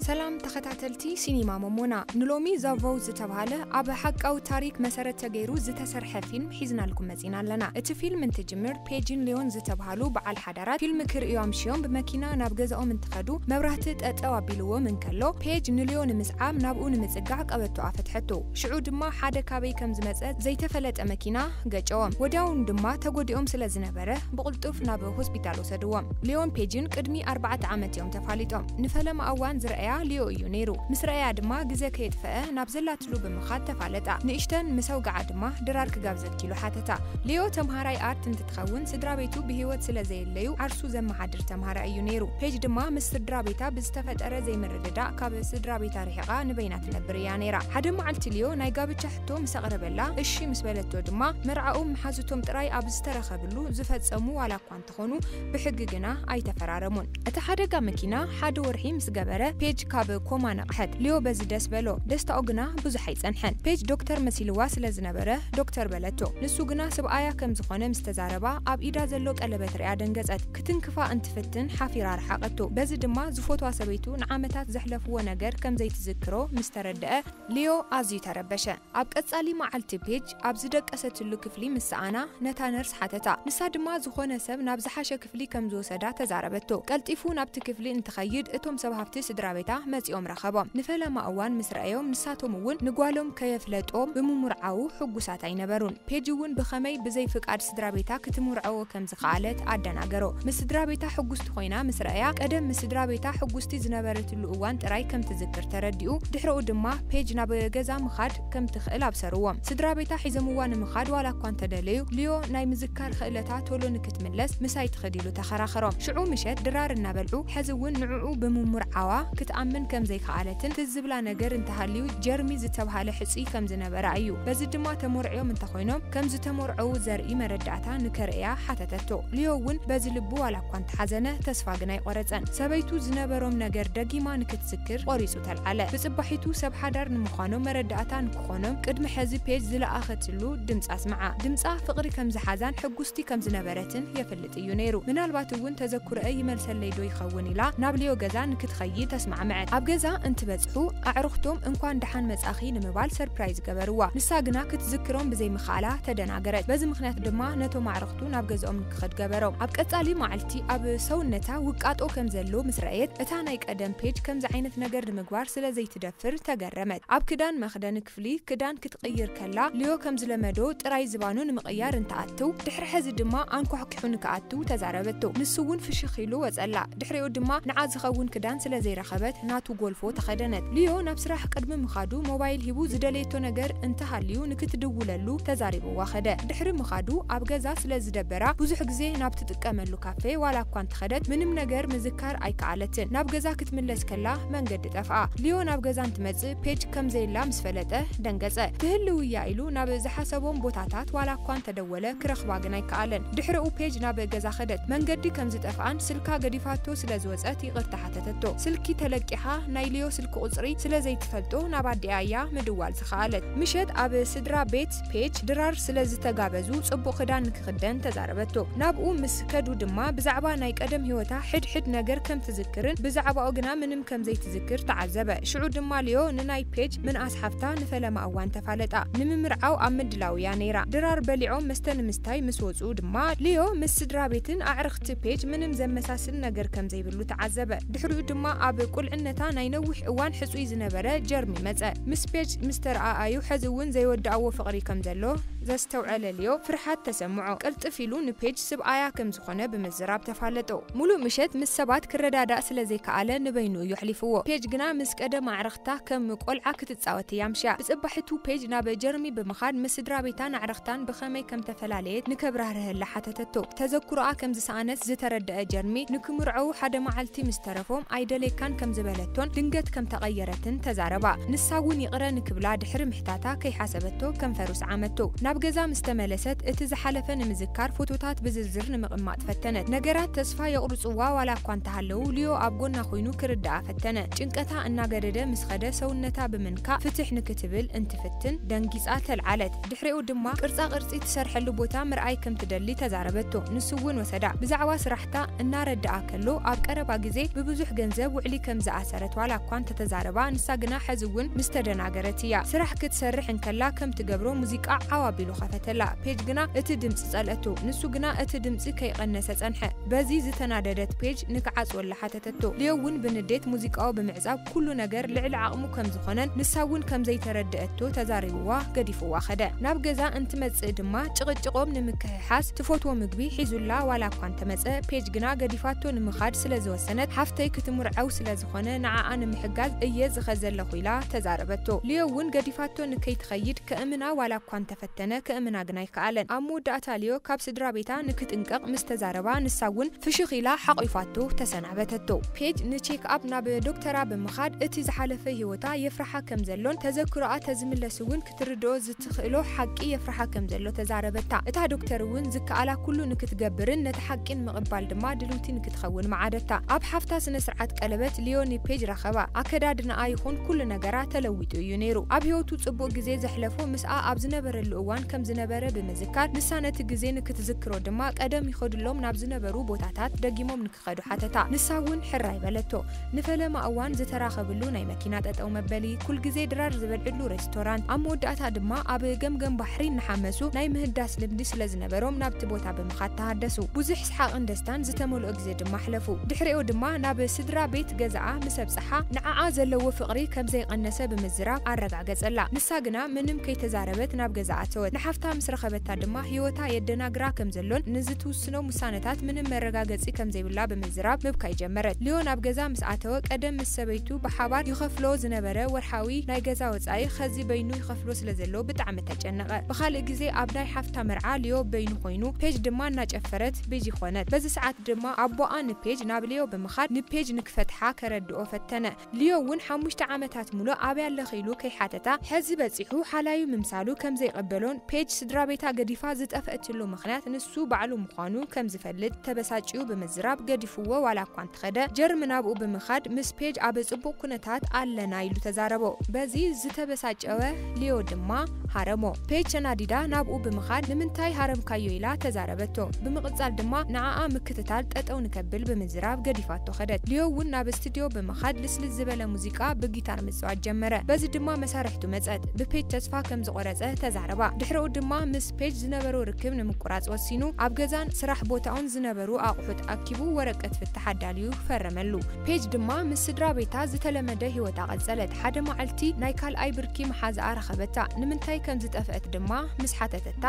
ሰላም ተኸታተልቲ ሲኒማ ሞሞና፣ ንሎሚ ዛቮው ዝተብሃለ ኣብ ሓቃዊ ታሪክ መሰረት ተገይሩ ዝተሰርሐ ፊልም ሒዝናልኩም መጺና ኣለና። እቲ ፊልም እንትጅምር፣ ፔጅን ሊዮን ዝተብሃሉ በዓል ሓዳራት ፊልም ክርእዩ ኣምሽዮም ብመኪና ናብ ገዛኦም እንትኸዱ፣ መብራህቲ ጠጠው ኣቢልዎም እንከሎ፣ ፔጅ ንሊዮ ንምስዓብ ናብኡ ንምጽጋዕ ቀበቶኣ ፈትሐቶ። ሽዑ ድማ ሓደ ካበይ ከም ዝመጸ ዘይተፈለጠ መኪና ገጨዎም። ወዲያውን ድማ ተጎዲኦም ስለ ዝነበረ፣ ብቕልጡፍ ናብ ሆስፒታል ወሰድዎም። ሊዮን ፔጅን ቅድሚ ኣርባዕተ ዓመት እዮም ተፋሊጦም። ንፈለማ እዋን ዝረኣያ ሊዮ እዩ ነይሩ። ምስ ረኣያ ድማ ግዜ ከየጥፈአ ናብ ዘላትሉ ብምኻድ ተፋለጣ። ንእሽተን ምስ ኣውግዓ ድማ ድራር ክጋብዘኪ ኢሉ ሓተታ። ሊዮ ተምሃራይ ኣርት እንትትኸውን፣ ስድራ ቤቱ ብህይወት ስለ ዘየለዩ ዓርሱ ዘመሓድር ተምሃራይ እዩ ነይሩ። ፔጅ ድማ ምስ ስድራ ቤታ ብዝተፈጠረ ዘይምርድዳእ ካብ ስድራ ቤታ ርሒቓ ንበይና ትነብር እያ ነይራ። ሓደ መዓልቲ ሊዮ ናይ ጋብቻ ሕቶ ምስ ኣቕረበላ፣ እሺ ምስ በለቶ ድማ፣ መርዓኦም መሓዙቶም ጥራይ ኣብ ዝተረኸብሉ ዝፈጸሙ ዋላ እኳ እንተኾኑ፣ ብሕጊ ግና ኣይተፈራረሙን። እቲ ሓደጋ መኪና ሓደ ወርሒ ምስ ገበረ፣ ፔጅ ካብ ኮማ ነቕሐት። ሊዮ በዚ ደስ በሎ። ደስታኡ ግና ብዙሕ ኣይጸንሐን። ፔጅ ዶክተር መሲልዋ ስለ ዝነበረ፣ ዶክተር በለቶ። ንሱ ግና ስብኣያ ከም ዝኾነ ምስ ተዛረባ፣ ኣብ ኢዳ ዘሎ ቀለበት ሪኣ ደንገጸት። ክትንክፋ እንትፍትን ሓፊራ ረሓቐቶ። በዚ ድማ ዝፈትዋ ሰበይቱ ንዓመታት ዘሕለፍዎ ነገር ከም ዘይትዝክሮ ምስ ተረድአ፣ ሊዮ ኣዝዩ ተረበሸ። ኣብ ቀጻሊ መዓልቲ ፔጅ ኣብ ዝደቀሰትሉ ክፍሊ ምስ ሰኣና፣ ነታ ነርስ ሓተታ። ንሳ ድማ ዝኾነ ሰብ ናብ ዝሓሸ ክፍሊ ከም ዝወሰዳ ተዛረበቶ። ቀልጢፉ ናብቲ ክፍሊ እንትኸይድ፣ እቶም ሰብ ሃፍቲ ስድራ ቤታ መጺኦም ረኸቦም። ንፈለማ እዋን ምስ ረኣዮም፣ ንሳቶም እውን ንጓሎም ከየፍለጦም ብምምርዓዉ ሕጉሳት ኣይነበሩን። ፔጅ እውን ብኸመይ ብዘይ ፍቃድ ስድራ ቤታ ክትምርዐዎ ከም ዝኸኣለት ኣደናገሮ። ምስ ስድራ ቤታ ሕጉስቲ ኮይና ምስ ረኣያ፣ ቀደም ምስ ስድራ ቤታ ሕጉስቲ ዝነበረትሉ እዋን ጥራይ ከም ትዝክር ተረዲኡ። ድሕረኡ ድማ ፔጅ ናብ ገዛ ምኻድ ከም ትኽእል ኣብሰሩዎም። ስድራ ቤታ ሒዞምዋ ንምኻድ ዋላ እኳ እንተደለዩ፣ ሊዮ ናይ ምዝካር ክእለታ ቶሎ ንክትምለስ ምሳይ ትኽድ ኢሉ ተኸራኸሮም። ሽዑ ምሸት ድራር እናበልዑ፣ ሕዚ እውን ንዕኡ ብምምርዓዋ ክትኣምን ከም ዘይከኣለትን ትዝ ዝብላ ነገር እንተሃልዩ ጀርሚ ዝተብሃለ ሕጹይ ከም ዝነበራ እዩ። በዚ ድማ ተመርዕዮም እንተኾይኖም ከም ዝተመርዐዉ ዘርኢ መረዳእታ ንከርእያ ሓተተቶ። ሊዮ እውን በዚ ልቡ ዋላ እኳ እንተሓዘነ ተስፋ ግን ኣይቆረጸን። ሰበይቱ ዝነበሮም ነገር ደጊማ ንክትዝክር ቆሪጹ ተልዓለ። ብጽባሒቱ ሰብ ሓዳር ንምዃኖም መረዳእታ ንክኾኖም ቅድሚ ሕዚ ፔጅ ዝለኣኸትሉ ድምጻ ኣስምዓ። ድምጻ ፍቕሪ ከም ዝሓዛን ሕጉስቲ ከም ዝነበረትን የፍልጥ እዩ ነይሩ። ምናልባት እውን ተዘክሮኤ ይመልሰለይ ዶ ይኸውን ኢላ ናብ ሊዮ ገዛ ንክትኸይድ ተስማዕምዐት። ኣብ ገዛ እንትበጽሑ ኣዕሩኽቶም እንኳን ደሓን መጻኺ ንምባል ሰርፕራይዝ ገበርዋ። ንሳ ግና ክትዝክሮም ብዘይምኽኣላ ተደናገረት። በዚ ምኽንያት ድማ ነቶም ኣዕሩኽቱ ናብ ገዛኦም ንክኸድ ገበሮም። ኣብ ቀጻሊ መዓልቲ ኣብ ሰውነታ ውቃጦ ከም ዘሎ ምስ ረኣየት፣ እታ ናይ ቀደም ፔጅ ከምዚ ዓይነት ነገር ንምግባር ስለ ዘይትደፍር ተገረመት። ኣብ ክዳን መኽደኒ ክፍሊ ክዳን ክትቕይር ከላ፣ ሊዮ ከም ዝለመዶ ጥራይ ዝባኑ ንምቕያር እንትኣትው፣ ድሕሪ ሕዚ ድማ ኣንኳሕኲሑ ንክኣትው ተዛረበቶ። ንሱ እውን ፍሽኽ ኢሉ ወጸላ። ድሕሪኡ ድማ ንዓ ዝኸውን ክዳን ስለ ዘይረኸበት፣ ናቱ ጎልፎ ተኸደነት። ሊዮ ናብ ስራሕ ቅድሚ ምኻዱ ሞባይል ሂቡ ዝደለየቶ ነገር እንተሃልዩ ንክትድውለሉ ተዛሪብዋ ኸደ። ድሕሪ ምኻዱ ኣብ ገዛ ስለ ዝደበራ፣ ብዙሕ ግዜ ናብ ትጥቀመሉ ካፌ ዋላ እኳ እንተኸደት፣ ምንም ነገር ምዝካር ኣይከኣለትን። ናብ ገዛ ክትምለስ ከላ መንገዲ ጠፍኣ። ሊዮ ናብ ገዛ እንትመጽእ ፔጅ ከም ዘየላ ምስ ፈለጠ ደንገጸ። ትህልው እያ ኢሉ ናብ ዝሓሰቦም ቦታታት ዋላ እኳ እንተደወለ ክረኽባ ግን ኣይከኣለን። ድሕሪኡ ፔጅ ናብ ገዛ ኸደት። መንገዲ ከም ዝጠፍኣን ስልካ ገዲፋቶ ስለ ዝወጸት ይቕርታ ሓተተቶ። ስልኪ ተለቂሓ ናይ ሊዮ ስልኪ ቁጽሪ ስለ ዘይትፈልጦ ናብ ኣዲኣ እያ ምድዋል ዝኸኣለት። ምሸት ኣብ ስድራ ቤት ፔጅ ድራር ስለ ዝተጋበዙ ጽቡቕ ክዳን ንክኽደን ተዛረበቶ። ናብኡ ምስ ከዱ ድማ ብዛዕባ ናይ ቀደም ህይወታ ሕድሕድ ነገር ከም ትዝክርን ብዛዕባኡ ግና ምንም ከም ዘይትዝክር ተዓዘበ። ሽዑ ድማ ሊዮ ንናይ ፔጅ ምንኣስ ሓፍታ ንፈለማ እዋን ተፋለጣ። ንምምርዓው ኣብ ምድላው እያ ነይራ። ድራር በሊዖም መስተ ንምስታይ ምስ ወጹ ድማ ሊዮ ምስ ስድራ ቤትን ኣዕርኽቲ ፔጅ ምንም ዘመሳስል ነገር ከም ዘይብሉ ተዓዘበ። ድሕሪኡ ድማ ኣብ ቁልዕነታ ናይ ነዊሕ እዋን ሕጹይ ዝነበረ ጀርሚ መጸ። ምስ ፔጅ ምስ ተረኣኣዩ ሕዚ እውን ዘይወድኣዎ ፍቕሪ ከም ዘሎ ዘስተውዐለ ሊዮ ፍርሓት ተሰምዖ። ቅልጥፍ ኢሉ ንፔጅ ስብኣያ ከም ዝኾነ ብምዝራብ ተፋለጦ። ሙሉእ ምሸት ምስ ሰባት ክረዳዳእ ስለ ዘይከኣለ ንበይኑ እዩ ኣሕሊፍዎ። ፔጅ ግና ምስ ቀደም ኣዕርኽታ ከም ቆልዓ ክትጻወት እያ ኣምሽያ። ብጽባሒቱ ፔጅ ናብ ጀርሚ ብምኻድ ምስ ስድራ ቤታን ኣዕርኽታን ብኸመይ ከም ተፈላለየት ንከብራህርሀላ ሓተተቶ። ተዘክሮኣ ከም ዝሰኣነት ዝተረደአ ጀርሚ፣ ንክምርዐዉ ሓደ መዓልቲ ምስ ተረፎም ኣይደልየካን ከም ዝበለቶን ድንገት ከም ተቐየረትን ተዛረባ። ንሳ እውን ይቕረ ንክብላ ድሕሪ ምሕታታ ከይሓሰበቶ ከንፈሩ ሰዓመቶ። ናብ ኣብ ገዛ ምስ ተመለሰት፣ እቲ ዝሓለፈ ንምዝካር ፎቶታት ብዝርዝር ንምቕማጥ ፈተነት። ነገራት ተስፋ የቑርጽዋ ዋላ እኳ እንተሃለዉ፣ ሊዮ ኣብ ጎና ኮይኑ ክርድኣ ፈተነ። ጭንቀታ እናገደደ ምስ ኸደ፣ ሰውነታ ብምንካእ ፍትሕ ንክትብል እንትፍትን፣ ደንጊጻ ተልዓለት። ድሕሪኡ ድማ ቅርጻ ቅርጺ ትሰርሐሉ ቦታ ምርኣይ ከም ትደሊ ተዛረበቶ። ንሱ እውን ወሰዳ። ብዛዕባ ስራሕታ እናረድኣ ከሎ፣ ኣብ ቀረባ ግዜ ብብዙሕ ገንዘብ ውዕሊ ከም ዝኣሰረት ዋላ እኳ እንተተዛረባ፣ ንሳ ግና ሕዚ እውን ምስ ተደናገረት እያ። ስራሕ ክትሰርሕ እንከላ ከም ትገብሮ ሙዚቃ ዓው ኣቢሉ ኸፈተላ። ፔጅ ግና እቲ ድምጺ ጸልአቶ። ንሱ ግና እቲ ድምጺ ከይቐነሰ ጸንሐ። በዚ ዝተናደደት ፔጅ ንክዓጽወላ ሓተተቶ። ሊዮ እውን ብንዴት ሙዚቃኡ ብምዕዛብ፣ "ኩሉ ነገር ልዕሊ ዓቕሙ ከም ዝኾነን ንሳ እውን ከም ዘይተረድአቶ ተዛሪብዋ፣ ገዲፍዋ ኸደ። ናብ ገዛ እንትመጽእ ድማ ጭቕጭቖም ንምክሕሓስ ትፈትዎ ምግቢ ሒዙላ ዋላ እኳ እንተመጸ፣ ፔጅ ግና ገዲፋቶ ንምኻድ ስለ ዝወሰነት፣ ሓፍተይ ክትምርዐው ስለ ዝኾነ ንዓኣ ንምሕጋዝ እየ ዝኸድ ዘለኹ" ኢላ ተዛረበቶ። ሊዮ እውን ገዲፋቶ ንከይትኸይድ ከእምና ዋላ እኳ እንተፈተነ፣ ከእምና ግን ኣይከኣለን። ኣብ መወዳእታ ሊዮ ካብ ስድራ ቤታ ንክጥንቀቕ ምስ ተዛረባ፣ ንሳ እውን ፍሽኽ ኢላ ሓቒፋቶ ተሰናበተቶ። ፔጅ ንቼክ ኣፕ ናብ ዶክተራ ብምኻድ፣ እቲ ዝሓለፈ ህይወታ የፍርሓ ከም ዘሎን ተዘክሮኣ ተዝምለስ እውን ክትርድኦ ዝትኽእሎ ሓቂ የፍርሓ ከም ዘሎ ተዛረበታ። እታ ዶክተር እውን ዝከኣላ ኩሉ ንክትገብርን ነቲ ሓቂ ንምቕባል ድማ ድልውቲ ንክትኸውን መዓደታ። ኣብ ሓፍታ ስነ ስርዓት ቀለበት ሊዮ ንፔጅ ረኸባ። ኣከዳድናኣ ይኹን ኩሉ ነገራ ተለዊጡ እዩ ነይሩ። ኣብ ህይወቱ ጽቡቕ ግዜ ዘሕለፎ ምስኣ ኣብ ዝነበረሉ እዋን ከም ዝነበረ ብምዝካር፣ ንሳ ነቲ ግዜ ንክትዝክሮ ድማ ቀደም ይኸዱሎም ናብ ዝነበሩ ቦታታት ደጊሞም ንክኸዱ ሓተታ። ንሳ እውን ሕራይ በለቶ። ንፈለማ እዋን ዝተራኸብሉ ናይ መኪና ጠጠው መበሊ፣ ኩልግዜ ድራር ዝበልዕሉ ሬስቶራንት፣ ኣብ መወዳእታ ድማ ኣብ ገምገም ባሕሪ እናሓመሱ ናይ ምህዳስ ልምዲ ስለ ዝነበሮም ናብቲ ቦታ ብምኻድ ተሃደሱ። ብዙሕ ሰሓቕን ደስታን ዝተመልኦ ግዜ ድማ ኣሕለፉ። ድሕሪኡ ድማ ናብ ስድራ ቤት ገዛኣ ምስ ኣብጽሓ፣ ንዓኣ ዘለዎ ፍቕሪ ከም ዘይቐነሰ ብምዝራብ ኣረጋገጸላ። ንሳ ግና ምንም ከይተዛረበት ናብ ገዛ ኣተወት። ንሓፍታ ምስ ረኸበታ ድማ ህይወታ የደናግራ ከም ዘሎን ንዝትውስኖም ውሳነታት ምንም መረጋገጺ ከም ዘይብላ ብምዝራብ ምብካይ ጀመረት። ሊዮ ናብ ገዛ ምስ ኣተወ፣ ቀደም ምስ ሰበይቱ ብሓባር ይኸፍሎ ዝነበረ ወርሓዊ ናይ ገዛ ወጻኢ ኸዚ በይኑ ይኸፍሎ ስለ ዘሎ ብጣዕሚ ተጨነቐ። ብኻልእ ግዜ ኣብ ናይ ሓፍታ መርዓ ሊዮ በይኑ ኮይኑ፣ ፔጅ ድማ እናጨፈረት ቢዚ ኾነት። በዚ ሰዓት ድማ ኣቦኣ ንፔጅ ናብ ሊዮ ብምኻድ ንፔጅ ንክፈትሓ ከረድኦ ፈተነ። ሊዮ እውን ሓሙሽተ ዓመታት ሙሉእ ኣበይ ኣለኺ ኢሉ ከይሓተታ፣ ሕዚ በጺሑ ሓላዩ ምምሳሉ ከም ዘይቕበሎን ፔጅ ስድራ ቤታ ገዲፋ ዝጠፍአትሉ ምኽንያት ንሱ ባዕሉ ምዃኑ ከም ዝፈልጥ ተበሳጭዩ ብምዝራብ ገዲፍዎ ዋላ እኳ እንተኸደ፣ ጀርሚ ናብኡ ብምኻድ ምስ ፔጅ ኣብ ጽቡቕ ኩነታት ኣለና ኢሉ ተዛረቦ። በዚ ዝተበሳጨወ ሊዮ ድማ ሃረሞ። ፔጅ ተናዲዳ ናብኡ ብምኻድ፣ "ንምንታይ ሃረምካዮ?" ኢላ ተዛረበቶ። ብምቕጻል ድማ ንዓኣ ምክትታል ጠጠው ንከብል ብምዝራብ ገዲፋቶ ኸደት። ሊዮ እውን ናብ ስቱድዮ ብምኻድ ልስልስ ዝበለ ሙዚቃ ብጊታር ምጽዋት ጀመረ። በዚ ድማ መሳርሕቱ መጸት። ብፔጅ ተስፋ ከም ዝቖረጸ ተዛረባ። ድሕሪኡ ድማ ምስ ፔጅ ዝነበሮ ርክብ ንምቁራጽ ወሲኑ፣ ኣብ ገዛን ስራሕ ቦታኡን ዝነበሩ ኣቑሑት ኣኪቡ ወረቀት ፍታሕ ኣዳልዩ ፈረመሉ። ፔጅ ድማ ምስ ስድራ ቤታ ዝተለመደ ህይወታ ቀጸለት። ሓደ መዓልቲ ናይ ካልኣይ ብርኪ መሓዛኣ ረኸበታ። ንምንታይ ከም ዝጠፍአት ድማ ምስ ሓተተታ፣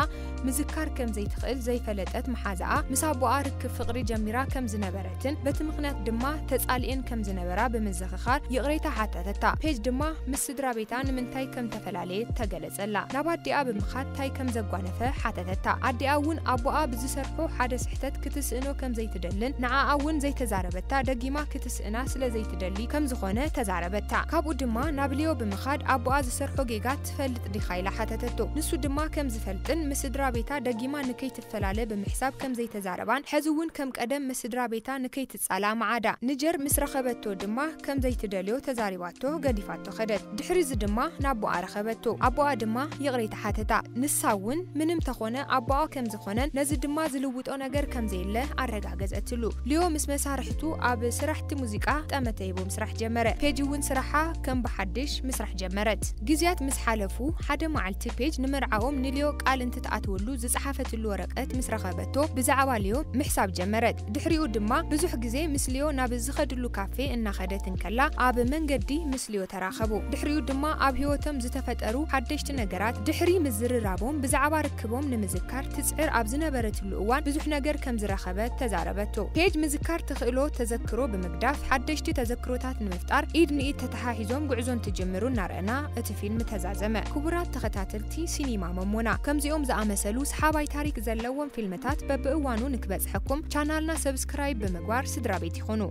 ምዝካር ከም ዘይትኽእል ዘይፈለጠት መሓዛኣ፣ ምስ ኣቦኣ ርክብ ፍቕሪ ጀሚራ ከም ዝነበረትን በቲ ምኽንያት ድማ ተጻሊኤን ከም ዝነበራ ብምዝኽኻር ይቕሬታ ሓተተታ። ፔጅ ድማ ምስ ስድራ ቤታ ንምንታይ ከም ተፈላለየት ተገለጸላ። ናብ ኣዲኣ ብምኻድ ታይ ከም ዘጓነፈ ሓተተታ። ኣዲኣ እውን ኣቦኣ ብዝሰርሖ ሓደ ስሕተት ክትስእኖ ከም ዘይትደልን ንዓኣ እውን ዘይተዛረበታ፣ ደጊማ ክትስእና ስለ ዘይትደሊ ከም ዝኾነ ተዛረበታ። ካብኡ ድማ ናብ ሊዮ ብምኻድ ኣቦኣ ዝሰርሖ ጌጋ ትፈልጥ ዲኻ ኢላ ሓተተቶ። ንሱ ድማ ከም ዝፈልጥን ምስ ስድራ ቤታ ደጊማ ንከይትፈላለ ብምሕሳብ ከም ዘይተዛረባን፣ ሕዚ እውን ከም ቀደም ምስ ስድራ ቤታ ንከይትጻላ መዓዳ። ንጀር ምስ ረኸበቶ ድማ ከም ዘይትደልዮ ተዛሪባቶ ገዲፋቶ ኸደት። ድሕሪ እዚ ድማ ናቦኣ ረኸበቶ። ኣቦኣ ድማ ይቕሬታ ሓተታ። ንሳ እውን ምንም ተኾነ ኣቦኣ ከም ዝኾነን ነዚ ድማ ዝልውጦ ነገር ከም ዘየለ ኣረጋገጸትሉ። ሊዮ ምስ መሳርሕቱ ኣብ ስራሕቲ ሙዚቃ ጠመተ ሂቡ ምስራሕ ጀመረ። ፔጅ እውን ስራሓ ከም ብሓድሽ ምስራሕ ጀመረት። ግዜያት ምስ ሓለፉ፣ ሓደ መዓልቲ ፔጅ ንመርዓኦም ንሊዮ ቃል እንትትኣትወሉ ዝጸሓፈትሉ ወረቀት ምስ ረኸበቶ፣ ብዛዕባ ሊዮ ምሕሳብ ጀመረት። ድሕሪኡ ድማ ብዙሕ ግዜ ምስ ሊዮ ናብ ዝኸድሉ ካፌ እናኸደት እንከላ፣ ኣብ መንገዲ ምስ ሊዮ ተራኸቡ። ድሕሪኡ ድማ ኣብ ህይወቶም ዝተፈጠሩ ሓደሽቲ ነገራት ድሕሪ ምዝርራቦም፣ ብዛዕባ ርክቦም ንምዝካር ትጽዕር ኣብ ዝነበረትሉ እዋን ብዙሕ ነገር ከም ዝረኸበት ተዛረበቶ። ፔጅ ምዝካር ተኽእሎ ተዘክሮ ብምግዳፍ፣ ሓደሽቲ ተዘክሮታት ንምፍጣር ኢድ ንኢድ ተተሓሒዞም ጉዕዞ እንትጅምሩ እናረኣና እቲ ፊልም ተዛዘመ። ክቡራት ተኸታተልቲ ሲኒማ መሞና፣ ከምዚኦም ዝኣመሰሉ ሰሓባይ ታሪክ ዘለዎም ፊልምታት በብእዋኑ ንክበጽሐኩም ቻናልና ሰብስክራይብ ብምግባር ስድራ ቤት ይኹኑ።